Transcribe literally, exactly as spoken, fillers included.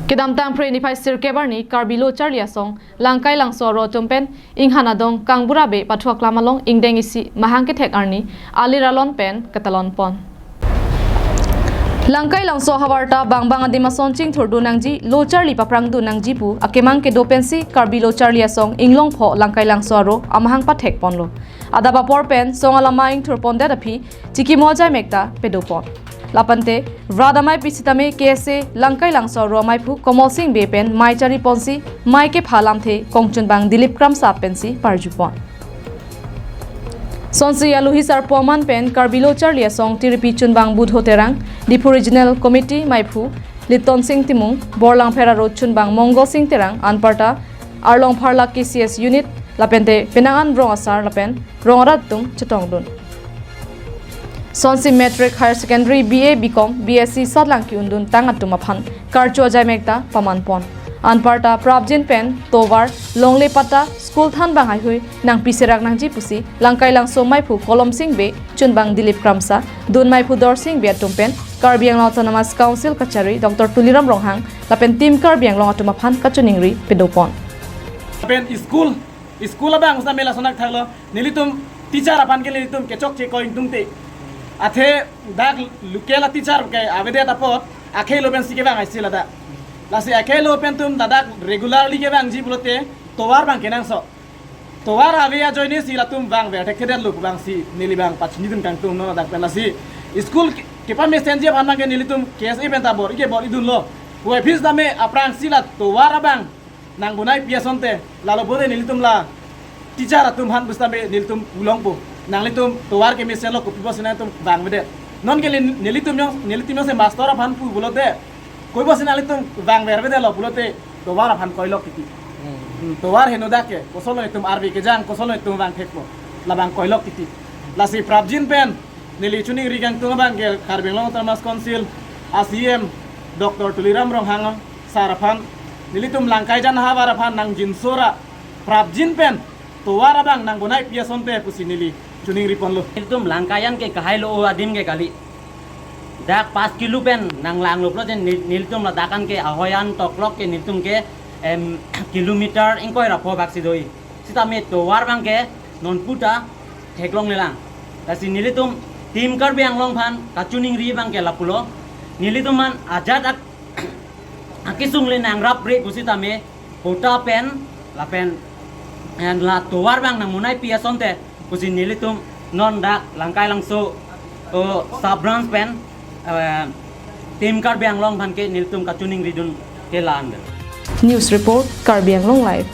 Kedamtang Phre niphai sirkep arni Karbi Lo Charli Asong Langkai Langso aro atum pen Inghan Adong Kangbura Bey pathu aklam along ingdeng isi mahang kethek arni alir alon pen ketalon pon. Langkai Langso ahavar ta bang bang adim ason chingthur dun nangji, lo charli paprang dun nangji pu akemang kedo pensi Karbi Lo Charli Asong Inglongpho Langkai Langso aro amahang pathek ponlo. Adap apor pen song alama ingthur pondet aphi chikimo ajaimek ta pedo pon. Lapente rat amei pi sitame K S A Langkai Langso aro amaiphu Komol Sing Bey pen mei chari ponsi mei kepha lamthe kongchunbang Dilip Kramsa pensi parju pon. Sonsi alohi sarpo aman pen Karbi Lo Charli Asong Tiripi chunbang Budho Terang, Diphu Regional Committee meiphu Liton Sing Timung, Borlangpher aro chunbang Mongol Sing Terang, anparta Arlong Pharlak K C S Unit, lapente penang an rong asar lapen rong arat atum chetongdun. Sonsi Matric, Higher Secondary, B A, B Com, B S C satlang ki-undun tang atum aphan karcho ajaimek ta paman pon. Anparta prapjin pen tovar, longle patta, school thanbang haihui nangpi serak nangji pusi Langkai Langso meiphu Kolom Sing Bey, chunbang Dilip Kramsa, dun meiphu Dor Sing Bey atum pen Karbi Anglong Autonomous Council kachari Doctor Tuliram Ronghang lapen Team Karbi Anglong atum aphan kachiningri pedo pon. Pen school, school abang sita mela sonak thaklo, nelitum teacher aphan ke nelitum kechokche ko ingtungte. Athe dak local teacher ke avedet apot akhei lo pensi kevang aisi ladak. Lasi akhei lo pen atum ladak regularly kevangji pulote tovar abang kenangsot. Tovar ave ajoine si latum vangver thekthedet lo pu abangsi neli abang pachinidun kangtung non ladak pen. Lasi school ke-, kepamesenji aphan abang ke nelitum K S A pen ta bor-i ke bor-idunlo. Puvoiphit sitame aphrangsi la tovar abang nangbonai pi asonte, lalo pulote nelitum la teacher atum aphan pusitame nelitum pulongpo. Nanglitum tovar kemesenlo, kopi pusi nangtum vangvedet. Non ke neli-, nelitum jong, nelitum jongsi master aphan pu pulote, koi pusi nanglitum vangvervedetlo pulote tovar aphan koilok titi. Hmm, tovar henodak ke, kosonlo itum arve kejang, kosonlo itum vangthekpo. Labang koilok titi. Lasi prapjin pen neli chiningri kangtung abang ke Karbi Anglong Autonomous Council a C E M Doctor Tuliram Ronghang sar aphan, nelitum Langkaijan ahavar aphan nangjinso ra prapjin pen tovar abang nangbonai pi asonte pusi neli chiningri ponlo. Nelitum Langkaijan ke kahai lo adim ke kali. Dak pas kilo pen nanglanglo pulo jen nel-, nelitum ladak an ke ahoi an toklok ke nelitum ke, em, kilometer ingkoi ra pho bak si do-i. Sitame tovar abang ke non puta theklonglelang. Lasi nelitum Team Karbi Anglong aphan kachiningri abang ke lapulo. Nelitum aphan ajat ak-, akesung le nangrapre pusitame patta pen lapen, eh, la tovar abang nangbonai pi asonte pusi nelitum non dak Langkai Langso, oh, sub branch pen, eh, Team Karbi Anglong aphan ke nelitum kachiningridun ke la-an. News report, Karbi Anglong Live.